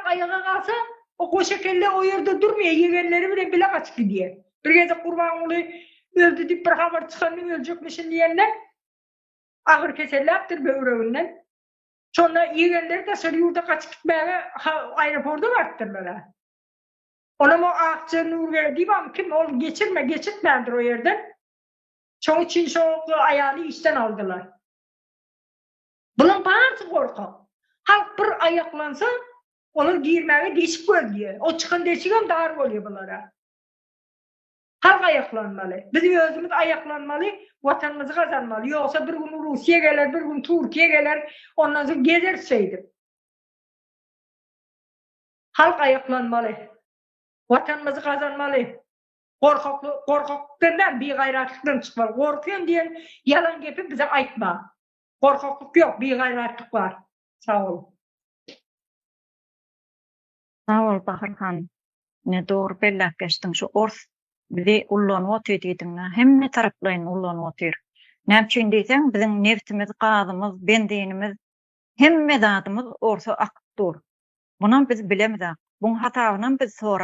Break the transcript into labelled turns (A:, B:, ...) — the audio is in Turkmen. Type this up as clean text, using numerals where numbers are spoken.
A: Halk aýaga galsa, o goşa kelle o ýerde durmaýar, ýegenleri bilen bile gaçyp gidýär. Bir gezek Gurbanguly öldi diýip bir habar çykanda öljekmişin diýende, agyr keselläpdir böwreginden. Şonda ýegenleri daşary ýurda gaçyp gitmäge aeroporta barypdyrlar-a. Onam o Akja Nurberdiýewamy kim ol geçirme geçirtmändir o ýerden. Şoň üçin şo aýaly işden aldylar. Bulaň barysy gorkak. Halk bir aýaklansa, olar girmäge deşik gözleýär. O çykan deşigem dar bolýar bulara. Halk aýaklanmaly. Biz özümiz aýaklanmaly, watanymyzy gazanmaly. Ýogsa bir gün Russiýa geler, bir gün Türkiýe geler, ondan soň gezeris şeýdip. Halk aýaklanmaly. Watanymyzy gazanmaly. Gorkakly, gorkaklykdan däl, bigaýratlykdan çykmaly. Gorkýan diýen ýalan gepi bize aýtma. Gorkaklyk ýok, bigaýratlyk bar. Sag bol.
B: Sag bol Bahar hanym. Ine dogry belläp geçdiň şu ors bizi ullanyp otyr diýdiňdä hemme taraplaýyn ullanyp otyr. Näme üçin diýseň biziň nebtimiz, gazymyz, benzinimiz hemme zadymyz orsa akyp dur. Munam biz bilemizak. Buň hasabynam biz soramzok.